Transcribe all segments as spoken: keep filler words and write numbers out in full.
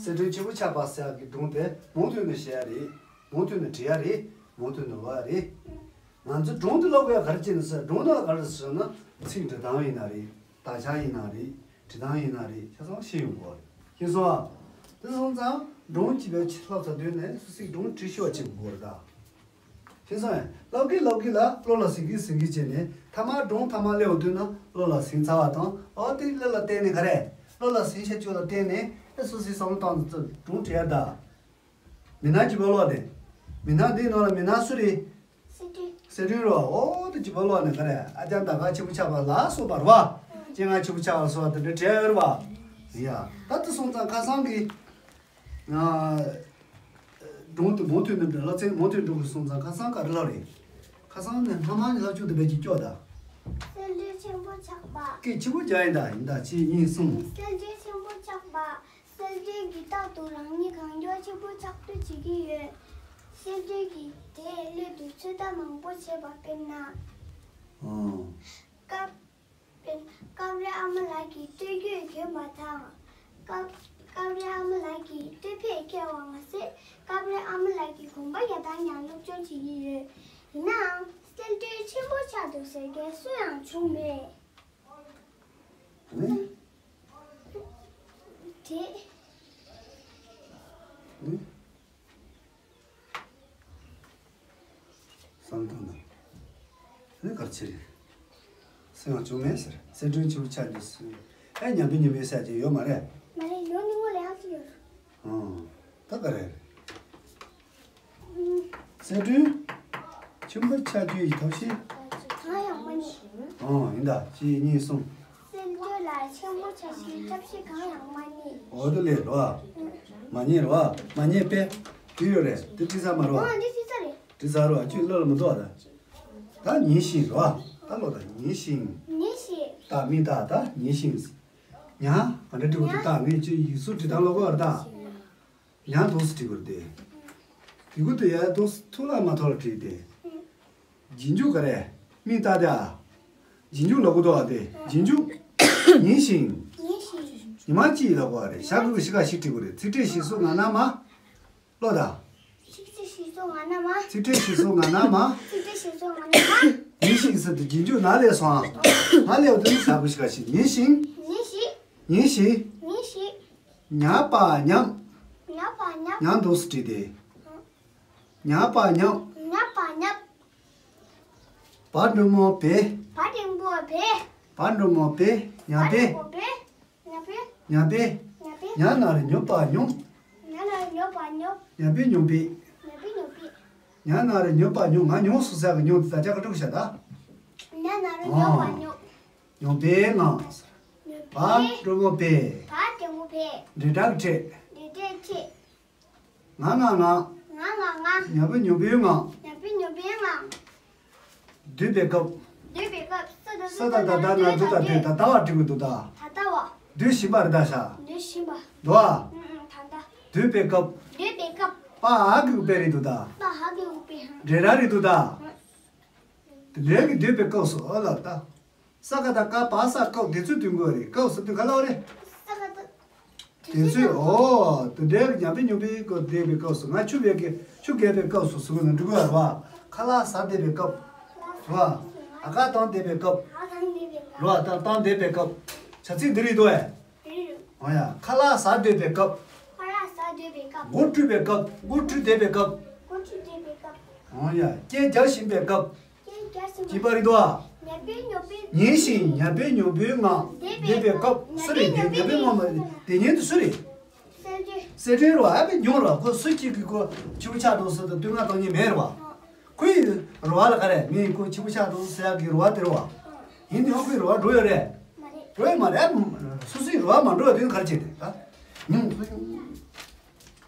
གསལ་སྒྲོན་ཆེན་པོ་ཆགས་པ་ཟེར་ཡག་གི་སྒྲུང་དེ་མུ་མཐུད་ནས་བཤད་ཡ་རེད། མུ་མཐུད་ནས་འབྲི་ཡ་རེད། མུ་མཐུད་ནས་ཀློག་ཡ་རེད། ང་ཚོས་སྒྲུང་དེ་ཀློག་དགོས་ཡ་ག་རེ་བྱས་ནས་ཟེར། སྒྲུང་ནང་ག་རེ་ཟེར་ན་ཚིག་འབྲི་སྟངས་ཡིན་ན་རེད། དག་ཆ་ཡིན་ན་རེད། འབྲི་སྟངས་ཡིན་ན་རེད། ཆ་ཚང་ཤེས་ཡོང་དགོས་རེད། ཤེས་སོང་ཨ། དེ་སོང་ཙང་སྒྲུང་ཅིག་བལ་ཆེ་ལྷག་ཚར་དུས་ནས་སུ་ཞིག་སྒྲུང་འབྲི་ཤེས་པ་བྱེད་དགོས་རེད་ད། ཤེས་སོང་ཨེ། ཀློག་གིན་ཀློག་གིན་ལ་བློ་ལ་ཟིན་གིན་ཟིན་གིན་བྱས་ནས་མཐའ་མ་སྒྲུང་མཐའ་མ་སླེབས་དུས་ན་བློ་ལ་ཟིན་ཚར་བ་དང་། ཨོ་དེ་བློ་ལ་བརྟེན་ནས་ག་རེ། བློ་ལ་ཟིན་ཤེས་རྒྱུ་ལ་བརྟེན་ནས་ཨེ་སུ་ཞིག་བསམ་བློ་བཏང་ནས་སྒྲུང་འབྲི་ཡ་ད། མི་སྣ་གཅིག་པ་ཀློག་དེ། མི་སྣ་འདིའི་ནང་ལ་མི་སྣ་སུ་རེད། གསལ་སྒྲོན། གསལ་སྒྲོན་རོ། ཨོ་དེ་གཅིག་པ་ཀློག་ནས་ག་རེ། ཨ་ཅག་ད་ག་ཆེན་པོ་ཆགས་པ་ལ་སོགས་པ་རེད་བ། སྤྱན་སྔ་ཆེན་པོ་ཆགས་པ་ལ་སོགས་པ་དེ་འདྲ་བྲིས་ཡོད་རེད་བ། ཡ། ད་དེ་སོང་ཙང་ཁ་སང་གི། ང་། སྒྲུང་དེ་མུ་མཐུད་ནས་འབྲི། སློབ་ཚན་མུ་མཐུད་འགྲོ་དགོས་སོང་ཙང་ཁ་སང་ག་རེ་ལབ་རེད། ཁ་སང་ནས་སྔ་མ་ནས་ལབ་ཆོག་དེ་བས་ཀྱི་སྐྱོ་ད། གསལ་སྒྲོན་ཆེན་པོ་ཆགས་པ། སྐད་ཆེན་པོ་རྒྱག་ཡིན་ད། ཡིན་ད། གཅིག་གཉིས་གསུམ། གསལ་སྒྲོན་ཆེན་པོ་ཆགས་པ། གསལ་སྒྲོན་གྱིས་རྟག་ཏུ་རང་ཉིད་གང་མགྱོགས་ཆེན་པོ་ཆགས་འདོད་བྱེད་ཀྱི་ཡོད། གསལ་སྒྲོན་གྱིས་དེའི་སླད་དུ་ཚོད་ལྟ་མང་པོ་བྱས་པ། དཔེར་ན། ཨང་། སྐབས། སྐབས་རེ་ཨ་མ་ལགས་ཀྱི་སྟོད་གོས་གྱོན་པ་དང་། སྐབས། སྐབས་རེ་ཨ་མ་ལགས་ཀྱི་སྟོད་ཕད་བཀལ་བ་མ་ཟད། སྐབས་རེ་ཨ་མ་ལགས་ཀྱི་གོམ་པ་རྒྱག་སྟངས་ཀྱང་སློབ་སྦྱོང་བྱེད་ཀྱི་ཡོད། ཡིན་ནའང་གསལ་སྒྲོན་ཆེན་པོ་ཆགས་འདུག་ཟེར་མཁན་སུ་ཡང་བྱུང་མེད། ཨ་ནི། དེ། ཨ་ནི། བསམ་བཏང་ན། ཨ་ནི་ག་རེ་བྱེད་རེད། སུ་ཡང་བྱུང་མེད་ཟེར། གསལ་སྒྲོན་ཆེན་པོ་ཆགས་འདུག་ཟེར། ཨེ་ཉམས་པའི་ཉམས་པའི་ཟེར་གྱི་ཡོད་མ་རེད། མ་རེད། ཡོད་ནི་སྔོན་ལ་ཡང་ཅིག་ཡོད། ཨང་། ད་ག་རེ་རེད། གསལ་སྒྲོན་ཆེན་པོ་ཆགས་རྒྱུ་ཡི་ཐབས་ཤེས། གང་ཡང་མ་རྙེད། ཨང་། ཡིན་ད། གཅིག་གཉིས་གསུམ། གསལ་སྒྲོན་ལ་ཆེན་པོ་ཆགས་རྒྱུའི་ཐབས་ཤེས་གང་ཡང་མ་རྙེད། འོ་དེ་ལས་རོ། མ་རྙེད་རོ། མ་རྙེད་པས་དེ་ཡོད་རེད། དེ་བྲིས་ཚར་མ་རོ། ཨང་། འདི་བྲིས་ཚར་རེད། བྲིས་ཚར་རོ། ཁྱོད་བློ་ལ་མི་གཏོགས་ད། ད་ཉིན་ཤིང་རོ། ད་ཀློག་ད། ཉིན་ཤིང་། ཉིན་ཤིང་། ད་མི་ད་ད་ཉིན་ཤིང་། ཉ། ག་འདྲ་འབྲི་དགོས་འདུག་ད་ངས་ཁྱོད་ཡིག་གཟུགས་འབྲི་སྟངས་ཀློག་གོ་ར་ད། ཉ་འདུག་སེ་བྲིས་དགོས་རེད་དེ། ཡི་གུ་དེ་ཡ་འདུག་སེ་ཐུག་ལ་མ་ཐུག་ལ་བྲིས་ཏེ། རྗེས་འཇུག་ག་རེ། མི་ལྟ་དེ་ཨ། རྗེས་འཇུག་ལབ་དགོས་འདུག་ཨ་དེ། རྗེས་འཇུག་ཉིན་ཤིང་། ཉིན་ཤིང་། ཉི་མ་གཅིག་ལབ་དགོས་རེད། ཞག་དགུ་གི་ཤི་ཁ་ཤི་བྲིས་དགོས་རེད། ཚིག་ཕྲད་གཞི་གཟུགས་ང་ན་མ། ཀློག་ད། ཚིག་ཕྲད་གཞི་གཟུགས་ང་ན་མ། ཚིག་ཕྲད་གཞི་གཟུགས་ང་ན་མ། ཚིག་ཕྲད་གཞི་གཟུགས་ང་ན་མ། ཉིན་ཤིང་ཟེར་དུས་རྗེས་འཇུག་ན་སླེབས་སོང་ཨ། ན་སླེབས་དུས་ནི་ཞག་དགུ་ཤི་ཁ་ཤི། ཉིན་ཤིང་། ཉིན་ཤིང་། ཉིན་ཤིང་། ཉིན་ཤིང་། ཉ་པ་ཉམས། ཉ་པ་ཉམས། ཉ་འདུག་སེ་བྲིས་ཏེ། ཉ་པ་ཉམས། ཉ་པ་ཉམས། བ་འགྲེང་བུ་བེ། བ་འགྲེང་བུ་བེ། བ་འགྲེང་བུ་བེ། ཉ་བེ། བ་འགྲེང་བུ་བེ། ཉ་བེ། ཉ་བེ། ཉ་བེ། ཉ་ན་རོ་ཉོ་པ་ཉོ། ཉ་ན་རོ་ཉོ་པ་ཉོ། ཉ་བེ་ཉོ་བེ། ཉ་བེ་ཉོ་བེ། ཉ་ན་རོ་ཉོ་པ་ཉོ། ང་ཉོ་སོང་ཟེར་གི་ཉོ་དེ་ད་ཅག་ག་དཀྲུག་བྱ་ད། ཉ་ན་རོ་ཉོ་པ་ཉོ། ཉོ་བེ་ང་། ཉོ་བ་བེ། འགྲེང་བུ་བེ། བ་འགྲེང་བུ་བེ། འབྲེལ་སྒྲ་གི་ཕྲད། འབྲེལ་སྒྲ་ཕྲད། ང་ང་ང་། ང་ང་ང་། ཉ་བེ་ཉོ་བེའི་ང་། ཉ་བེ་ཉོ་བེའི་ང་། སྡོད་པའི་སྐབས། སྡོད་པའི་སྐབས། ས་ད་ས་ད་ད་ད་ན་དུ་ད་དུ་ད་ད་བ་འབྲི་དགོས་འདུག་ད། ད་ད་བ། སྡོད་བཞིན་པ་རེད་ད་ཤ། སྡོད་བཞིན་པ། འདུག་ཨ། ཨུ་ཨུ་ད་ད། སྡོད་པའི་སྐབས། སྡོད་པའི་སྐབས། པ་ཨ་གི་དཔེ་རེད་འདུག་ད། པ་ཨ་གི་དཔེ་ཧ། འབྲེལ་སྒྲ་རེད་འདུག་ད། ཨུ། དེ་འདྲའི་གི་སྡོད་པའི་སྐབས་སུ་ཨོ་ལ་ད། ས་ཀ་ད་ཀ་པ་ས་སྐབས་དེ་ཚོའི་དུས་འགོ་རེད། སྐབས་སུ་དུས་ག་ལ་བ་རེད། ས་ཀ་ད། དེ་ཚོས་ཨོ་དེ་འདྲའི་གི་ཉ་བེ་ཉོ་བེའི་སྐབས་བསྡད་པའི་སྐབས་སུ། ང་ཆུ་བེད་ཀྱི་ཆུ་བརྒལ་བའི་སྐབས་སུ་ཟེར་བ་ན་འགྲིག་གི་རེད་བ། ཁ་ལག་ཟ་བསྡད་པའི་སྐབས་རེད་བ། ཨ་ཀ་བཏང་བསྡད་པའི་སྐབས་རེད་བ། ད་བཏང་བསྡད་པའི་སྐབས། བྱ་ཚིག་འདི་རེད་དོ་ཨེ། འོ་ཡ། ཁ་ལག་ཟ་སྡོད་པའི་སྐབས། ཁ་ལག་ཟ་སྡོད་པའི་སྐབས། མགོ་བཀྲུས་པའི་སྐབས། མགོ་བཀྲུས་བསྡད་པའི་སྐབས། མགོ་བཀྲུས་བསྡད་པའི་སྐབས། འོ་ཡ། སྐད་རྒྱག་བཞིན་པའི་སྐབས། སྐད་རྒྱག་བཞིན་པའི། གཅིག་པ་རེད་དོ། ཉ་བེ་ཉོ་བེ། ཉིན་ཤིང་ཉ་བེ་ཉོ་བེའི་ངང་བསྡད་པའི་སྐབས། སུ་རེད་དེ། ཉ་བེ་ངོ་མ་དེ་ཉིད་དུ་སུ་རེད། གསལ་སྒྲོན། གསལ་སྒྲོན་རོ། ཨ་བེ་ཉོ་རོ། ཁོ་སུ་གཅིག་གིས་ཁོ་ཆུ་བོ་ཆགས་འགྲོ་ཟེར་དུས་སྟོད་ང་གཏོང་ཉན་མེད་རེད་བ། ཁོའི་རེ་བ་ལ་ག་རེ། ངས་ཁོ་ཆུ་བོ་ཆགས་འགྲོ་ཟེར་ཡག་གི་རེ་བ་དེ་རེད་བ། ཡིན་ནའང་ཁོའི་རེ་བ་འགྲོ་ཡོད་རེད། འགྲོ་ཡོད་མ་རེད། སོ་སོའི་རེ་བ་མ་འགྲོ་བ་དེ་ནི་ག་རེ་བྱེད་དེ་ད། ཉུང་སུ་ཡོང་།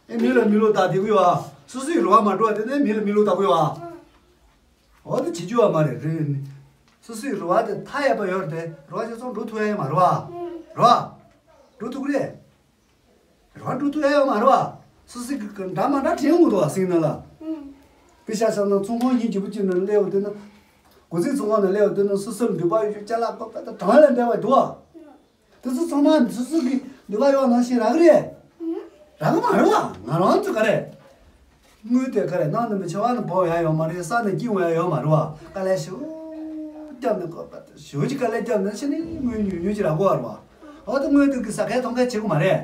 ཨེ་མི་ལ་མི་ལོ་ད་དེ་གུ་ཡོད་ཨ། སོ་སོའི་རེ་བ་མ་འགྲོ་བ་དེ་ནི་མི་ལ་མི་ལོ་ད་གུ་ཡོད་ཨ། འོ་དེ་བྱེད་རྒྱུ་བ་མ་རེད། རེད། སོ་སོའི་རེ་བ་དེ་མཐའ་ཡས་པ་ཡོད་རེད་དེ། རེ་བ་ཆ་ཚང་འགྲོ་ཐུབ་ཡ་ཡོད་མ་རེད་བ། རེད་བ། འགྲོ་ཐུབ་ཀྱི་རེད། རེ་བ་འགྲོ་ཐུབ་ཡ་ཡོད་མ་རེད་བ། སོ་སོའི་གི་འདྲ་མ་འདྲ་དྲན་འོང་འདུག་བ། སེམས་ནང་ལ། ཨུམ། དཔེ་ཆ་བཞག་ན་ཚོང་ཁང་ཡིན་རྒྱུ་བོ་ཅིག་ནང་སླེབས་འོང་དུས་ན། སྒོ་རྩིས་ཚོང་ཁང་ནང་སླེབས་འོང་དུས་ན་སོ་སོར་འདོད་པ་ཡོད་རྒྱུ་ཅ་ལག་པ་པ་དང་གྲངས་ལས་འདས་པ་འདུག་བ། ཨུམ། དེ་ཚོ་ཚང་མ་སོ་སོ་གི་འདོད་པ་ཡོད་ནང་བཞིན་རག་གི་རེད། ཨུམ། རང་མ་རེད་བ། ང་རང་ཚོ་ག་རེ། དངུལ་དེ་ག་རེ་ནང་ནས་མི་ཆེ་བ་ནས་འབོག་ཡ་ཡོད་མ་རེད། ས་ནས་སྐྱིན་འོ་ཡ་ཡོད་མ་རེད་བ། དཀའ་ལས་ཞེ་པོ་བརྒྱབ་ནས་ཁོ་པ་ཞེ་པོ་ཅིག་དཀའ་ལས་བརྒྱབ་ནས་ཕྱི་ནས་དངུལ་ཉུང་ཉུང་ཅིག་རག་གོ་བ་རེད་བ། འོ་དེ་དངུལ་དེ་གི་ཟ་མཁན་འཐུང་མཁན་བྱེད་དགོས་མ་རེད།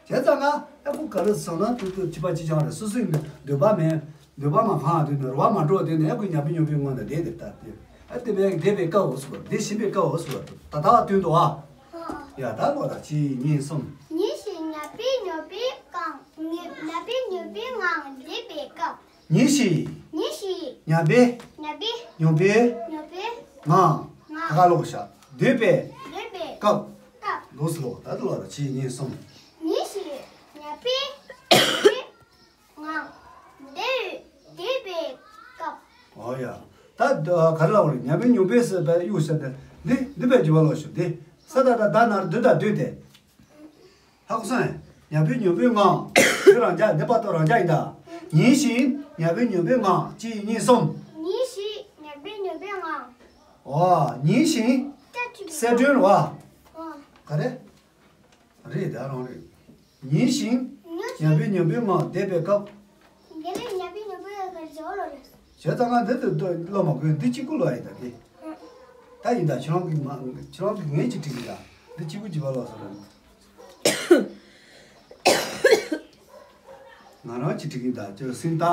བྱས་ཙང་ང་ཨ་ཁུ་ག་རེ་སོང་ན་དུ་དུ་ཅི་པ་ཅི་ཅང་རེད། སོ་སོའི་འདོད་པ་མེད། འདོད་པ་མ་ཁེངས་དུས་ནས་རེ་བ་མ་འགྲོ་དུས་ནས་ཨ་ཁུ་ཉ་པའི་ཉོ་པའི་ངང་ནས་བསྡད་དེ་ལྟ་དེ། ཨ་དེ་བས་བསྡད་པའི་སྐབས་འོ་སོ་བསྡད་བཞིན་པའི་སྐབས་འོ་སོ་ད་ལྟ་བ་སྟོན་དུ་ཨ། ཡ་ད་ལོ་ད་གཅིག་གཉིས་གསུམ། ཉིན་ཞིག་ཉ་པའི་ཉོ་པའི་ངང་ཉ་ཉ་པའི་ཉོ་པའི་ངང་བསྡད་པའི་སྐབས། ཉིན་ཞིག་ཉིན་ཞིག་ཉ་པའི་ཉ་པའི་ཉོ་པའི་ཉོ་པའི་ངང་ངང་ད་ག་ལོག་ཤ་སྡོད་པའི་བསྡད་པའི་སྐབས། སྐབས། ལོ་སོ་ད་ལོ་ད་གཅིག་གཉིས་གསུམ། ཉིན་ཞིག་ཉ་པའི་ཉོ་པའི་ངང་བསྡད་བསྡད་པའི་སྐབས། ཨོ་ཡ། ད་ག་རེ་ལབ་རེད། ཉ་པའི་ཉོ་པའི་ཟེར་བའི་གཡུག་ཟེར་ཏེ་འདི་འདི་བས་རྒྱུ་བ་ལོ་ཞུ་འདི་ས་ད་ད་ད་ནར་འདི་ད་འདོད་དེ། ཧ་གོ་སོང་ངས། ཉ་པའི་ཉོ་པའི་ངང་། འདི་རང་འཇགས་འདི་པ་ཏོ་རང་འཇགས་ཡིན་ད། ཉིན་ཞིག་ཉ་པའི་ཉོ་པའི་ངང་གཅིག་གཉིས་གསུམ། ཉིན་ཞིག་ཉ་པའི་ཉོ་པའི་ངང་། ཨོ་ཉིན་ཞིག་སྐྱ་ཅིག་གསལ་སྒྲོན་རེད་བ། ཨོ། ག་རེ། རེད་ད་རང་རེད། ཉིན་ཞིག་ཉིན་ཞིག་ཉ་པའི་ཉོ་པའི་ངང་བསྡད་པའི་སྐབས། དེ་ནས་ཉ་པའི་ཉོ་པའི་ངང་ག་རེ་བྱེད་ལོ་རེད། བྱས་ཙང་ང་འདི་ལྟར་ལྟོས་ལོ་མ་དགོས་འདི་གཅིག་པུ་ལོ་ཡིན་ད་དེ། ད་ཡིན་ད་ཁྱེད་རང་གི་མ་ཁྱེད་རང་གི་ངས་ཅིག་བྲིས་ཡིན་ད་འདི་གཅིག་པུ་བྱེད་པ་ལོ་སོ་རེད། ང་རང་ཅིག་བྲིས་ཡིན་ད་ཅོ་སིན་ད།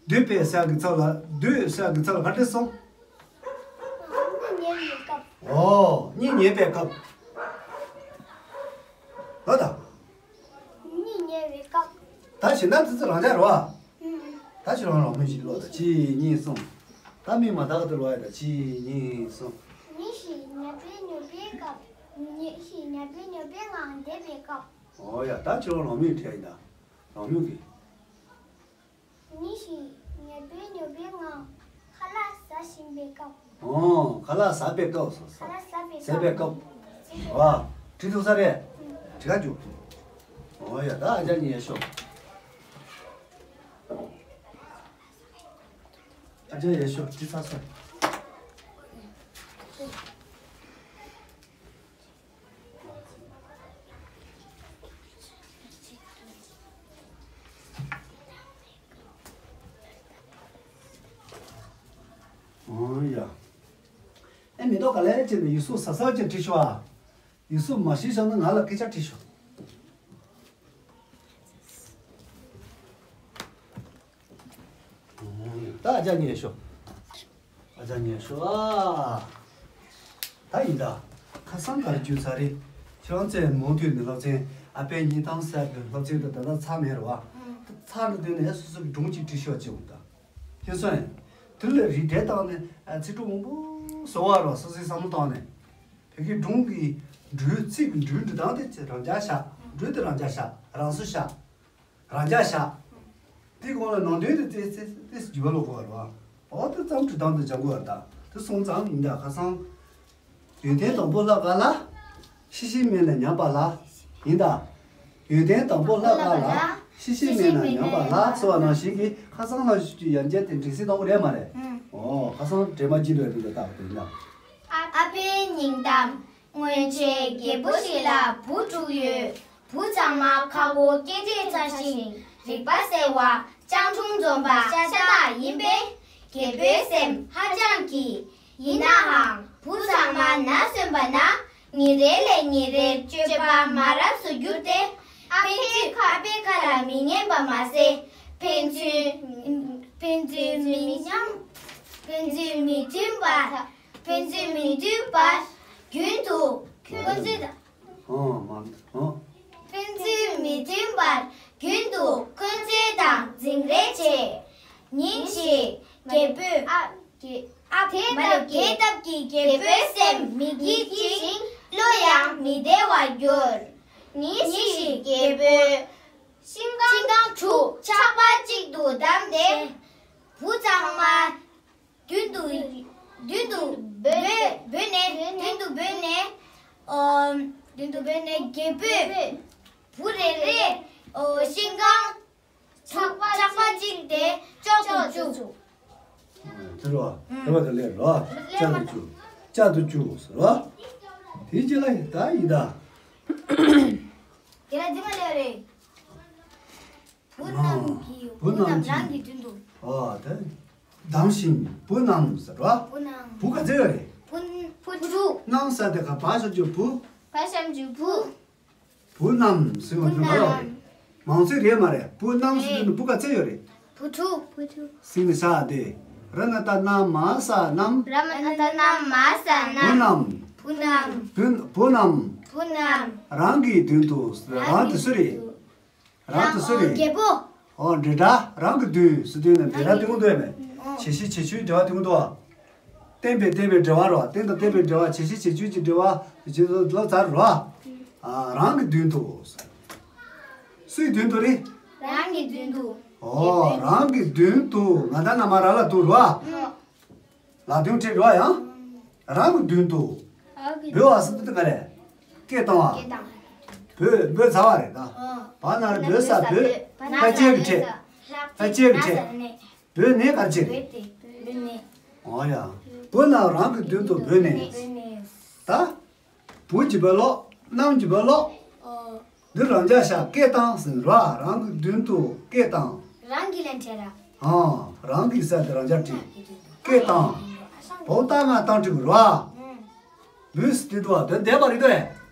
སྡོད་པའི་ས་གི་ཚབ་ལ་སྡོད་ས་གི་ཚབ་ལ་ག་འདྲ་སོང་། གཉིད་ཉལ་བའི་སྐབས། ཨོ་གཉིད་ཉལ་བའི་སྐབས། ལོ་ད། གཉིད་ཉལ་བའི་སྐབས། ད་བྱེད་ན་ཙི་ཙི་རང་འཇགས་རོ། ད་ཁྱེད་རང་རང་མོས་ཤིག་ལོ་ད་གཅིག་གཉིས་གསུམ། ད་མི་མ་དག་ཏུ་ལོ་ཡ་ད་གཅིག་གཉིས་གསུམ། ཉིན་ཞིག་ཉ་པའི་ཉོ་པའི་སྐབས། ཉིན་ཞིག་ཉ་པའི་ཉོ་པའི་ངང་བསྡད་པའི་སྐབས། ཨོ་ཡ་ད་ཁྱེད་རང་རང་མོས་བྲིས་ཡིན་ད། རང་མོས་ཀྱི། ཉིན་ཞིག་ཉ་པའི་ཉོ་པའི་ངང་ཁ་ལག་ཟ་བཞིན་པའི་སྐབས། ཨོ་ཁ་ལག་ཟ་བའི་སྐབས་སོ་སོ། ཁ་ལག་ཟ་བའི་ཟ་བའི་སྐབས། སྐབས། ཨ་བྲིས་ཐུབ་ས་རེད། བྲིས་ཁ་རྒྱུག་ཨོ་ཡ་ད་ཨ་ཅག་གཉིས་ཡ་ཤོག་ཨ་ཅག་ཡ་ཤོག་བྲིས་ཚར་སོང་། ཨོ་ཡ། ཨེ་མེ་ཏོག་ག་ལེར་བྱས་ནས་ཡིག་གཟུགས་ཟ་ཟ་ཅིག་བྲིས་ཤོག་ཨ། ཡིག་གཟུགས་མ་ཤེས་ཤོག་ན་ང་ལ་སྐད་ཆ་དྲིས་ཤོག་ད་ཨ་ཅག་ཉལ་ཤོག་ཨ་ཅག་ཉལ་ཤོག་ཨ། ད་ཡིན་ད། ཁ་སང་གར་རྒྱུ་ཚ་རེད། ཁྱེད་རང་ཚོས་མུ་མཐུད་ནས་སློབ་ཚན་ཨ་ཕའི་སྙིང་གཏམ་གསར་གྱི་སློབ་ཚན་དུ་ད་ལྟ་ཚར་མེད་རེད་བ། ཚར་ནས་དུས་ནས་སོ་སོ་གི་སྒྲུང་གཅིག་བྲིས་ཤོག་ཅེས་འོང་ད། ཁྱེད་ཚོས་དུས་ལ་རིགས་འགྲེ་བཏང་ནས་ཚིག་གྲུབ་མང་པོ་བཟོ་བ་རེད་བ། སོ་སོའི་བསམ་བློ་བཏང་ནས། བོད་ཀྱི་སྒྲུང་གི་འགྲོས་ཚིག་གི་འགྲོས་འབྲི་སྟངས་དེ་རང་འཇགས་བཞག་འགྲོས་དེ་རང་འཇགས་བཞག་རང་སོ་བཞག་རང་འཇགས་བཞག་དེའི་གོང་ལ་ནང་དོན་དེ་ཏོག་ཙམ་ཏོག་ཙམ་འགྱུར་བ་ལོག་དགོས་པ་རེད་བ། འོ་དེ་ཙམ་འབྲི་སྟངས་དེ་སྦྱང་དགོས་པ་རེད་ད། དེ་སོང་ཙང་ཡིན་ད་ཁ་སང་། ཡོན་ཏན་དང་པོ་བསླབ་པ་ལ། ཤེས་བཞིན་མེད་ན་ཉམས་པ་ལ། ཡིན་ད། ཡོན་ཏན་དང་པོ་བསླབ་པ་ལ། ཤེས་བཞིན་མེད་ན་ཉམས་པ་ལ་གསུངས་པ་ནང་བཞིན་གྱི་ཁ་སང་ལ་ཞུ་རྒྱུ་ཡང་བསྐྱར་དེ་འགྲིག་སྲིད་གཏོང་གི་རེད་མ་རེད། ཨོ་ཁ་སང་འདྲེས་མ་བགྱིས་འདུག་འདུག་ད་ལྟ་བ་དེ་ཡིན་ན། ཨ་ཕའི་སྙིང་གཏམ། སྔོན་ཆད་རྒད་པོ་ཞིག་ལ་བུ་དྲུག་ཡོད། བུ་ཚང་མ་ཁ་སྒོ་སྐྱེ་འདྲེས་ཚ་ཞིང་རིག་པ་གསལ་བ་སྤྱང་གྲུང་འཛོམས་པ་ཤ་སྟག་ཡིན་པས་རྒད་པོའི་སེམས་ཧ་ཅང་སྐྱིད། ཡིན་ནའང་བུ་ཚང་མ་ནར་སོན་པ་ན་ཉིན་རེ་ལས་ཉིན་རེར་སྤྱོད་པ་མ་རབས་སུ་གྱུར་ཏེ་ཨ་ཕའི་ཁ་ཨ་ཕའི་ཁ་ལ་མི་ཉན་པ་མ་ཟད་ཕན་ཚུན་ཕན་ཚུན་མི་མཉམ་ཕན་ཚུན་མི་མཐུན་པ་ཕན་ཚུན་མི་མཐུན་པར་རྒྱུན་དུ་འཁོན་འཛིན་དང་། ཨོ་མ་ཨོ། ཕན་ཚུན་མི་མཐུན་པར་རྒྱུན་དུ་འཁོན་འཛིན་དང་འཛིང་རེས་བྱེད། ཉིན་ཞིག་རྒད་པོས་ཨ་ཨ་དེ་ལྟ་དེ་ལྟ་བུའི་རྒད་པོའི་སེམས་མི་སྐྱིད་ཅིང་བློ་ཡང་མི་བདེ་བར་གྱུར། ཉིན་ཞིག་རྒད་པོས་ཤིང་སྒང་ཤིང་སྒང་དྲུག་ཆག་པ་གཅིག་ཏུ་བསྡམས་ཏེ་བུ་ཚང་མ། མདུན་དུ་མདུན་དུ་བོས་བོས་ནས་མདུན་དུ་བོས་ནས་ཨོ་མདུན་དུ་བོས་ནས་རྒད་པོས་བུ་རེ་རེ་ཨོ་ཤིང་སྒང་ཆག་པ་ཆག་པ་གཅིག་དེ་གཅོག་ཏུ་བཅུག་དེ་རོ་དེ་བ་དེ་ལས་རོ་ལས་མ་ཆག་ཏུ་བཅུག་བཅའ་དུ་བཅུག་ཟེར་བ། དེའི་རྗེས་ལ་ད་ཡི་ད། དེ་ལ་འདི་མ་ལས་རེད། བུ་རྣམས་ཀྱི་བུ་བུ་རྣམས་རྣམས་ཀྱི་རང་གི་མདུན་དུ། ཨ་དེ། བདམས་ཤིང་བུ་རྣམས་ཟེར་བ། བུ་རྣམས། བུ་ག་ཚོད་ཡོད་རེད། བུ་བུ་དྲུག་རྣམས་ཟེར་དེ་ག་བ་ཤོད་རྒྱུ་བུ། བ་ཤམ་རྒྱུ་བུ། བུ་རྣམས་ཟེར་བ་བུ་དེ་ག་རེད། རྣམས། མང་ཚིག་རེད་མ་རེད། བུ་རྣམས་ཟེར་དུས་ནི་བུ་ག་ཚོད་ཡོད་རེད། བུ་དྲུག་བུ་དྲུག་སིང་ནི་ས་དེ། ར་ན་ཏ་ན་མ་ས་རྣམས། ར་མ་ན་ཏ་ན་མ་ས་བུ་རྣམས། རྣམས། བུ་རྣམས། བུ་བུ་རྣམས། བུ་རྣམས། རང་གི་མདུན་དུ། རང་དེ་སུ་རེད། རང་དེ་སུ་རེད། རྒྱལ་པོ། ཨོ་འདྲེ་དྲ་རང་གི་མདུན་ཟེར་དུས་ནི་འདྲེ་དྲ་དེ་མོ་འདུག་ཡ་མེད། བྱེད་གཞི་བྱེད་ཆོས་འབྲེལ་བ་དེ་མོ་འདུག་བ། བསྟན་པའི་བསྟན་པའི་འབྲེལ་བ་རོ། བསྟན་དང་བསྟན་པའི་འབྲེལ་བ། བྱེད་གཞི་བྱེད་ཆོས་ཀྱི་འབྲེལ་བ། བྱེད་ལོ་ལོ་ཙཱ་རོ། ཨ་རང་གི་མདུན་དུ། སུའི་མདུན་དུ་རེད། རང་གི་མདུན་དུ། ཨོ་རང་གི་མདུན་དུ་ང་ད་ན་མ་ར་ལ་དུ་རོ། ལ་དུང་ཁྲིད་རོ་ཡང་། རང་གི་མདུན་དུ། འབོད་བ་ཟེར་དུས་ག་རེ། སྐད་བཏང་བ། སྐད་བཏང་། འབོད་འབོད་ཚར་བ་རེད་ད། བ་ན་རེ་འབོད་ས་འབོད། ཕ་ཅེ་གི་ཕྲད། ཕ་ཅེ་གི་ཕྲད། འབོད་ནས་ག་ཅེ་རེད། འོ་ཡ། བུ་རྣམས་རང་གི་མདུན་དུ་འབོད་ནས། ད། བུ་གྱི་བུ་ལོག་རྣམས་ཀྱི་བུ་ལོག་འདི་རང་འཇགས་བཞག་སྐད་བཏང་ཟེར་ར། རང་གི་མདུན་དུ་སྐད་བཏང་། རང་གི་ལན་བྲིས་ར། ཨང་། རང་གི་ས་དེ་རང་འཇགས་བྲིས། སྐད་བཏང་། བོ་ཏ་ང་བཏང་བྲིས་དགོས་ར། བུས་དེ་དུ་བ་དོན་བསྡད་པ་རེད་དོ།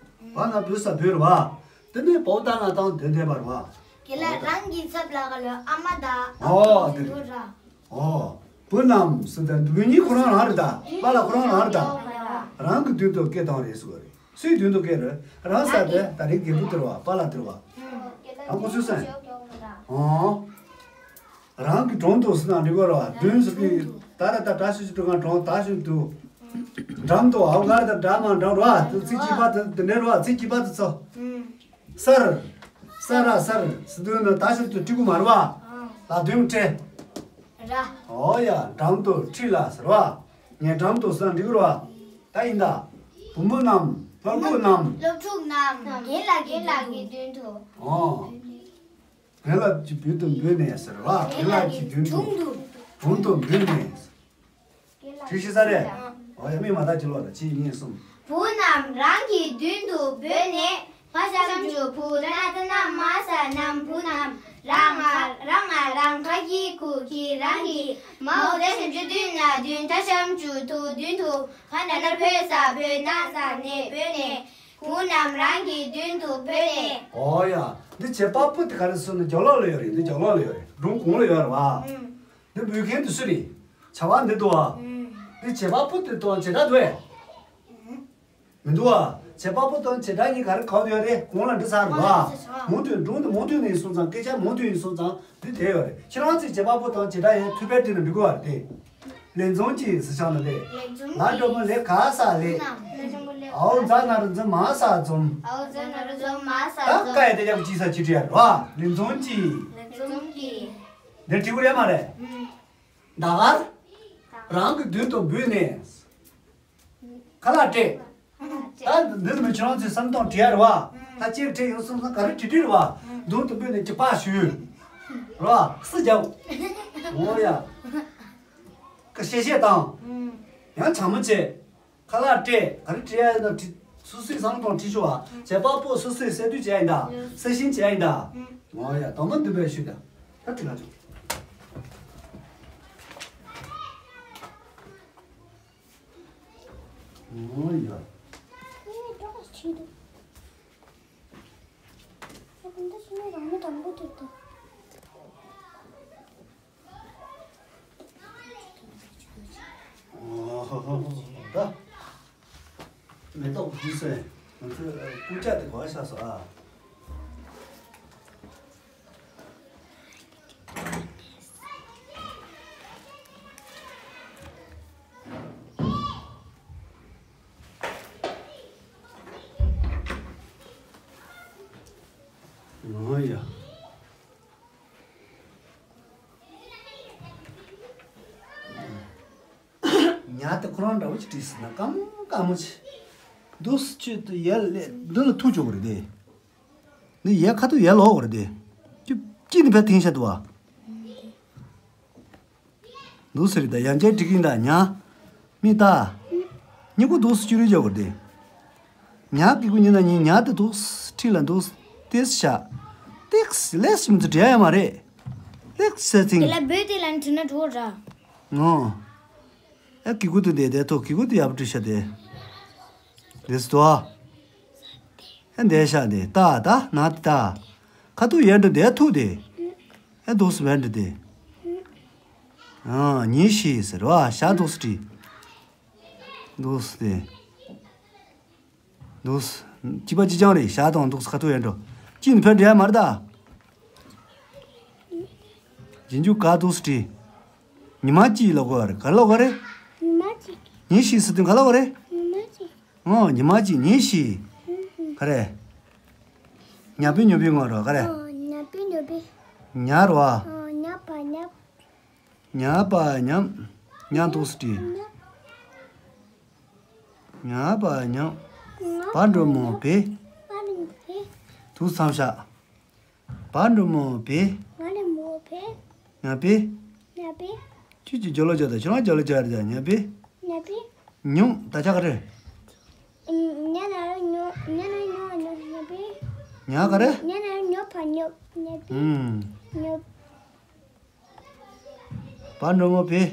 བ་ན་བུས་ས་བུས་ར་བ། དེ་ནས་བོ་ཏ་ང་བཏང་དོན་བསྡད་པ་ར་བ། དེ་ལ་རང་གི་ཚབ་ལ་ག་ལོ་ཨ་མ་དང་ཨོ་ཨ་ཁུ་དེ་འདུག་ར། ཨོ། བུ་རྣམས་སུ་དང་བུ་གཉིས་ཁོ་རང་རང་རེད་ད། པཱ་ལགས་ཁོ་རང་རང་རེད་ད། རང་གི་མདུན་དུ་སྐད་བཏང་རེད་ཟེར་བ་རེད། སུའི་མདུན་དུ་སྐད་རེད། རང་ས་དེ་ད་རེས་རྒད་པོ་དེར་བ་པཱ་ལགས་དེར་བ། ད་ཁོ་ཚོའི་སེམས། ཨོ། རང་གི་དྲུང་དུ་ཟེར་ན་འགྲིག་གི་རེད་བ། མདུན་ཟེར་གི་ད་ར་ད་བཀྲ་ཤིས་ཀྱི་དྲུང་ཁ་དྲུང་ད་ཤིན་ཏུ། འགྲམ་དུ་ཨའུ་གར་ད་འགྲམ་མ་འགྲམ་རེད་བ། དེ་ཚིག་གཅིག་པ་དེ་དེ་འདྲ་རེད་བ། ཚིག་གཅིག་པ་དེ་ཚོ། སར། ས་ར་སར་ཟེར་དུས་ནི་ད་ཞིབ་ཏུ་བྲི་དགོས་མ་རེད་བ། ལ་དོན་བྲལ། ར། ཨོ་ཡ་འགྲམ་དུ་ཁྲིད་ལ་ཟེར་བ། ངའི་འགྲམ་དུ་ཟེར་འགྲིག་རེད་བ། ད་ཡིན་ད། བུ་མོ་རྣམས་སློབ་ཕྲུག་རྣམས། སློབ་ཕྲུག་རྣམས་རྒན་ལགས་རྒན་ལགས་ཀྱི་མདུན་དུ། ཨོ། རྒན་ལགས་ཀྱི་མདུན་དུ་འབོད་ནས་ཟེར་བ། རྒན་ལགས་ཀྱི་མདུན་དུ། དྲུང་དུ་འབོད་ནས། བྲིས་ཤེས་ས་རེད། འོ་ཡ་མིག་མ་བལྟ་ཅི་ལོག་ལ་གཅིག་གཉིས་གསུམ། བུ་རྣམས་རང་གི་མདུན་དུ་འབོད་ནས། ཕ་ཤམ་ཇུ་བུ་ར་ན་ཏ་ན་མ་ས་རྣམས། བུ་རྣམས་ར་ང་ར་ང་རང་ཁ་གི་གུ་གི་རང་གི་མའོ་ཏ་ཤམ་ཇུ་དུ་ན་དུ་ད་ཤམ་ཇུ་དུ་དུ་དུ་ཕ་ན་ན་བོད་ས་བོད་ན་ས་ནས་བོད་ནས། བུ་རྣམས་རང་གི་མདུན་དུ་འབོད་ནས། འོ་ཡ། འདི་བྱེད་པ་པོ་དེ་ག་རེ་ཟེར་ན་རྒྱབ་ལོགས་ལ་ཡོད་རེད། འདི་རྒྱབ་ལོགས་ལ་ཡོད་རེད། སྒྲུང་གོང་ལ་ཡོད་རེད་བ། འདི་འབོད་མཁན་དེ་སུ་རེད། བྱ་བ་འདི་འདུག་བ། འདི་བྱེད་པ་པོ་དེ་དང་བྱེད་སྒྲ་འདུག་ཨེ། མི་འདུག་བ། བྱེད་པ་པོ་དང་བྱེད་སྒྲ་གཉིས་ག་རེ་ག་བར་ཡོད་རེད། གོང་ལ་འདྲི་ཚར་རེད་བ། མང་དུ་འགྲོ་འདི་མང་དུ་ནས་སོང་ཙང་སྐད་ཆ་མང་དུ་ཡིན་སོང་ཙང་འདི་དེ་ཡོད་རེད། ཁྱེད་རང་ཚོས་བྱེད་པ་པོ་དང་བྱེད་སྒྲ་ཡང་ཐུག་པའི་དྲི་ནས་འགྲིག་གི་བ་རེད་དེ། ལས་འཛོམས་ཀྱི་ཟི་ཆང་ནི་ལས། ལ་འགྲོ་མོ་ལས་ག་ས་ལས། ཨའོ་ཛ་ན་རུ་འཛོམས་མ་ས་འཛོམས། ཨའོ་ཛ་ན་རུ་འཛོམས་མ་ས་ད་འཛོམས། ཀ་ཡ་དེ་ཡག་ཅི་ས་ཅི་ཏྲི་ཡ་རེད་བ། ལས་འཛོམས་ཀྱི། ལས་འཛོམས་ཀྱི། འདི་དྲི་བ་རེད་མ་རེད། ད་གར། རང་གི་མདུན་དུ་འབུད་ནས། ཁ་ལག་སྤྲད། ད་འདི་ནི་མི་ཁྱེད་རང་ཚོའི་བསམ་སྟངས་དྲི་ཡ་རེད་བ། ད་ཅིག་དྲི་ཡོང་སོང་ཙང་ག་རེ་དྲི་དྲི་རེད་བ། མདུན་དུ་འབུད་ནས་ཅི་པ་ཞུས། རེད་བ། སུ་རྒྱབ། འོ་ཡ། ཀ་ཤེ་ཤེ་དང་། ཡང་བྱ་མོ་བྱས། ཁ་ལག་སྤྲད། ག་རེ་དྲི་ཡ་ཡིན་ན་དྲི། སོ་སོའི་བསམ་སྟངས་དྲི་ཤོག་ཨ། བྱེད་པ་པོ་སོ་སོས་གསལ་སྟོན་བྱེད་ཡ་ཡིན་ད། གསལ་བཤད་བྱེད་ཡ་ཡིན་ད། འོ་ཡ། དང་པོ་འདི་འབད་ཞུས་ད། ད་དྲི་ག་ཆོག་འོ་ཡ། ད། མེ་ཏོག་འདི་ཚོས་ང་ཚོའི་རྐུབ་བཀྱག་དེ་གོ་བ་ཤ་སོ་ཨ། ཨོ་ཡ། ཉ་དེ་ཁོ་རང་འདྲ་བོ་ཅིག་བྲིས་ཟིན་ན་དཀའ་མོ་དཀའ་མོ་ཆེ། འདུག་སེ་ཅིག་ཏུ་ཡར་ལས་འདི་ལ་ཐུག་ཆོག་གི་རེད་དེ། འདི་ཡར་ཁ་ཐུག་ཡར་ལོག་གི་རེད་དེ། ཅི་ཅི་ནི་བས་ཐེང་ཤ་འདུག་བ། འདུག་སེ་རེད་ད། ཡང་བསྐྱར་འགྲིག་གིན་ད་ཉ། མི་ད། གཉིས་པོ་འདུག་སེ་བཅུ་རེ་རྒྱག་དགོས་རེད་དེ། ཉ་གི་གུ་ཉི་ན་ཉི་ཉ་དེ་འདུག་སེ་ཁྲིད་ལ་འདུག་སེ་ཏེས་བཞག་ཏེགས་ལེགས་ཤིག་མི་ཚོ་འབྲི་ཡ་ཡོད་མ་རེད། ལེགས་སེ་ཚིང་། དེ་ལ་བོད་དེ་ལ་འབྲི་ན་འགྲོ་ར། ངོ་། ཨ་གི་གུ་དེ་འདས་དེ་ཐོག་གི་གུ་དེ་ཡག་པོ་བྲིས་ཤག་དེ། རེད་དོ། ཨ་འདས་ཤག་དེ་ཏ་ད་ན་དེ་ད། ཁ་ཐུག་ཡན་འགྲོ་འདས་ཐུག་དེ། ཨ་འདུག་སེ་བན་འགྲོ་དེ། ཨ་ཉི་ཤི་ཟེར་བ་ཤ་འདུག་སེ་བྲིས། འདུག་སེ་དེ། འདུག་སེ། གཅིག་པ་གཅིག་རྐྱང་རེད་ཤ་དང་འདུག་སེ་ཁ་ཐུག་ཡན་འགྲོ། གཅིག་ནི་ཕན་འབྲས་མ་རེད་ད། རྗེས་འཇུག་ག་འདུག་སེ་བྲིས། ཉི་མ་གཅིག་ལབ་དགོས་རེད། ག་ལབ་དགོས་རེད། ཉི་མ་གཅིག་ཉི་ཤི་ཟེར་དུས་ག་ལབ་དགོས་རེད། ཉི་མ་གཅིག་ཨོ་ཉི་མ་གཅིག་ཉི་ཤི། ཧུམ་ཧུམ། ག་རེ། ཉ་པའི་ཉོ་པའི་ངོ་རོ་ག་རེ། ཨོ་ཉ་པའི་ཉོ་པའི། ཉ་རོ། ཨོ་ཉ་པ་ཉ། ཉ་པ་ཉམ། ཉ་འདུག་སེ་བྲིས། ཉ། ཉ་པ་ཉམ། ཉ་པ་བ་འགྲོ་མོ་ཉམ། བེ། བ་འགྲོ་མོ་བེ། དུ་མཚམས་བཞག་བ་འགྲོ་མོ་བེ། བ་འགྲོ་མོ་བེ། ཉ་པེ། ཉ་པེ། ཁྱོད་ཀྱིས་རྒྱབ་ལོག་རྒྱག་དང་ཁྱོད་རང་རྒྱབ་ལོག་རྒྱག་རེད་ད་ཉ་པེ། ཉ་པེ། ཉུང་ད་ཆ་ག་རེ། ཉ་ན་རོ་ཉོ། ཉ་ན་ཉོ་ཉོ་ཉ་པེ། ཉ་ག་རེ། ཉ་ན་རོ་ཉོ་ཕ་ཉོ་ཉ་པེ། ཨུམ། ཉོ། བ་འགྲོ་མོ་བེ།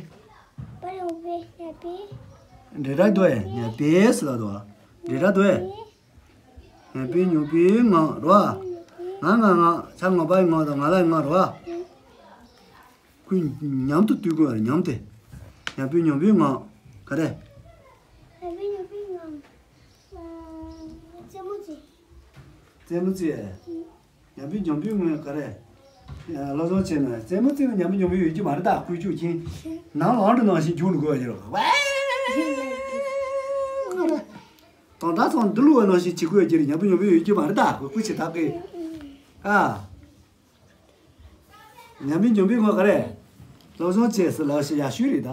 བ་འགྲོ་མོ་བེ་ཉ་པེ། འབྲེལ་སྒྲ་འདུག་ཨེ་ཉ་པེ་ཟེར་ལ་འདུག་བ། འབྲེལ་སྒྲ་འདུག་ཨེ། ཉ་པེ་ཉོ་པེ་ང་རོ། ང་ང་ང་ཆ་ང་པའི་ང་དང་ང་ལའི་ང་རོ། ཁོས་མཉམ་དུ་བསྡུས་དགོས་རེད་མཉམ་དེ། ཉ་པེ་ཉོ་པེ་ང་ག་རེ། ཉ་པེ་ཉོ་པེ་ང་། རྩེད་མོ་རྩེ། རྩེད་མོ་རྩེ། ཉམས་པའི་ཉམས་པའི་ངོས་ག་རེ། སློབ་སྦྱོང་བྱས་ན་རྩེད་མོ་རྩེ་ན་ཉམས་པའི་ཉམས་པའི་ཡོད་ཀྱི་མ་རེད་ད་ཁུལ་ཆུ་ཁྱིན། ནང་ལ་ཨང་འདྲ་ནང་བཞིན་རྒྱུག་འགྲོ་དགོས་ཡོད་རེད། དོན་དག་ཚང་འདི་ལུགས་པ་ནང་བཞིན་བྱེད་དགོས་ཀྱི་རེད་ཉམས་པའི་ཉམས་པའི་ཡོད་ཀྱི་མ་རེད་ད་ཁུལ་ཆུ་ད་གི། ཨ། ཉམས་པའི་ཉམས་པའི་ངོས་ག་རེ། སློབ་སྦྱོང་བྱས་སུ་ལགས་ཤི་ཡག་ཤོས་རེད་ད།